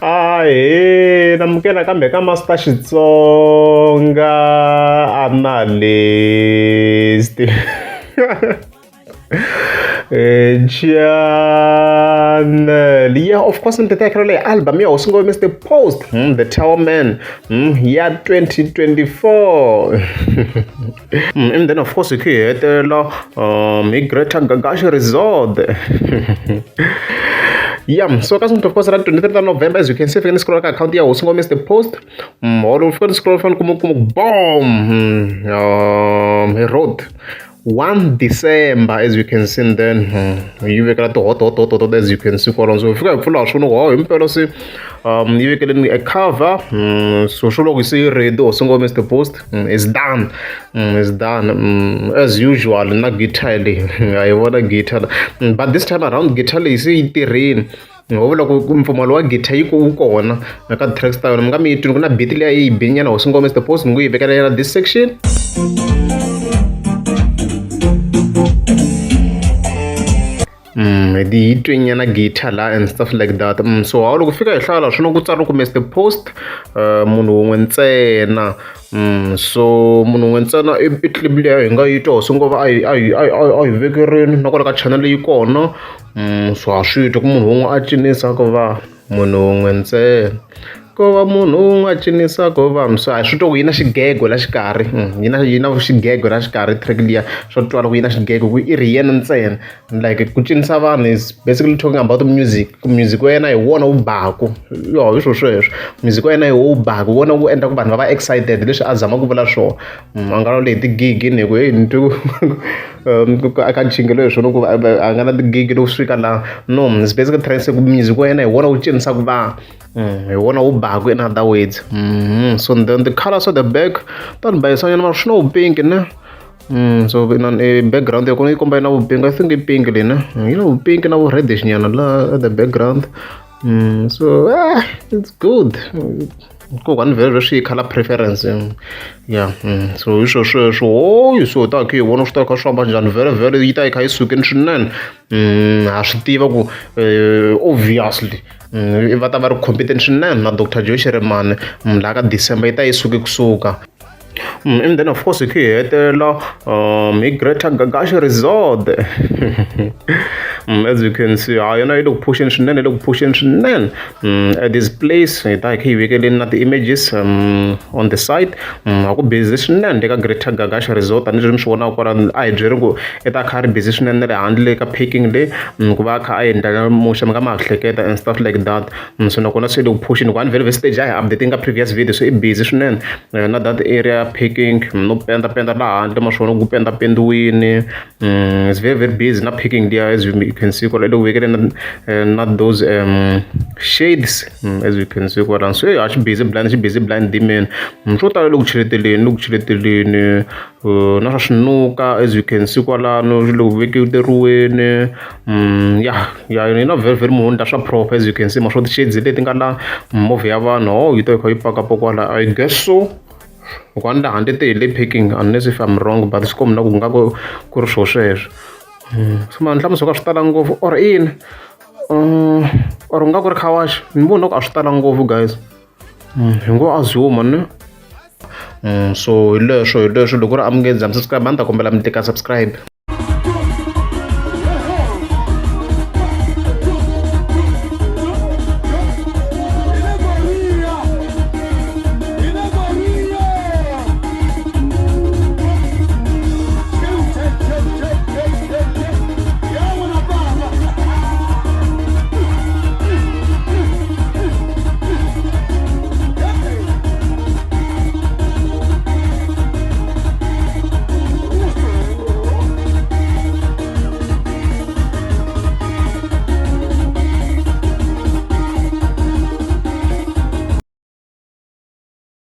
Ahee namukela kambe ka Master Xitsonga analyst channel yeah of course ni teka leyi album ya hosi ngome Mr Post The Tower Man ya 2024 and then of course hi khe hi hetelela hi Greater Gagashi Resort yeah so ka of course ra 23 ta November as you can see fika ni scroll ka account ya hosi ngome Mr Post holo fika ni scroll fana kuma kuma bom hi road 1 December as you can see then yi vekela ti hot hot hot hot as you can see kwalano so fika hi pfula swona ku hi mpela se yi vekeleni a cover so swo loko se yi ready hosi ngome Mr Post is done is done as usual na guitar leyi ha yi vona guitar but this time around guitar leyi se yi tirhini ho vula ku mpfumawulo wa guitar yi wu kona na ka tracks ta yona mi nga mi yi twini ku na beat liya yi binyana hosi ngome Mr Post ni ngo yi vekela yena this section yi twe nyana guitar la and stuff like that so hawu loko fika hi hlaya swona ku tsariwa ku Mr Post munhu wun'we ntsena so munhu wun'we ntsena i clip liya hi nga yi twa hosi ngova a hi a hi a hi a hi vekerini na kwala ka channel yi kona so ha swi twa ku munhu wun'we a cinisa ku va munhu wun'we ntsena ko va munhu wun'we a cinisa ko va so a swi twa ku yi na xigego la xikarhi yi na yi na xigego la xikarhi track liya swa twala ku yi na xigego ku i ri yena ntsena like ku cinisa vanhu is basically talking about music ku music wa yena hi wona wu baku yo hi swo sweswo music wa yena hi wo wu baku wona wu endla ku vanhu va va excited leswi a zama ku vula swona a nga lawuli hi tigigi ni ku heyi ni twe ku aka chingelo hi swona ku a nga na tigigi loko swi fika laha no is basically trying to say ku music wa yena hi wona wu cinisaka vanhu hi wona wu baku in other words so then the colors of the back ta ni bayisanyana mara swi na wu pink ne so na background ya kona yi komba yi na vu pink I think i pink leyi ne yi na vu pink na vu reddish nyana la at the background so it's good kokwani vhele swi yi color preference yeah so hi swo sweswo hoyi so hi ta kha hi vona swi ta kha swi famba njhani vhele vhele yi ta yi kha yi sukile swinene ha swi tiva ku obviously va ta va ri competent swinene na Doctor Joe Shirimani laha ka December yi ta yi suke kusuka and then of course hi khe hi hetelela hi Greater Gagashi Resort as you can see ha yona yi le ku phuxeni swinene yi le ku phuxeni swinene at this place hi ta hi khe hi vekeleni na ti-images on the side a ku busy swinene le ka Greater Gagashi Resort tanihileswi mi swi vonaka kwalano a hi byeri ku i ta kha a ri busy swinene na le handle ka packing leyi ku va a kha a endla muxa mi nga ma hleketa and stuff like that so nakona se le ku phuxeni ku a ni vhele stage a hi update ka previous video so i busy swinene na that area packing no penda penda laha handle ma swona ku penda pendiwini it's very very busy na packing liya as you can see kwala le ku vekeleni na those shades as you can see kwalano so a xi busy blind xi busy blind dimeni swo tala le ku cheleteleni le ku cheleteleni na swa swinuka as you can see kwalano swi le ku veketeriweni ya ya yi na very very munhu swa proper as you can see ma swo ti-shades leti nga la movha ya vanhu oh yi ta yi kha yi paka kwala I guess so loko a ni la handle te hi le packing unless if I'm wrong but swi komba na ku nga ku ku ri swo sweswo so mani nhlamuselo ka swi tala ngopfu or ina or nga ku ri car wash ni vona ku a swi tala ngopfu guys hi ngo assume ne so hi leswo hi leswo loko ku ri a mi nge za mi subscribe a ni ta kombela mi tika subscribe.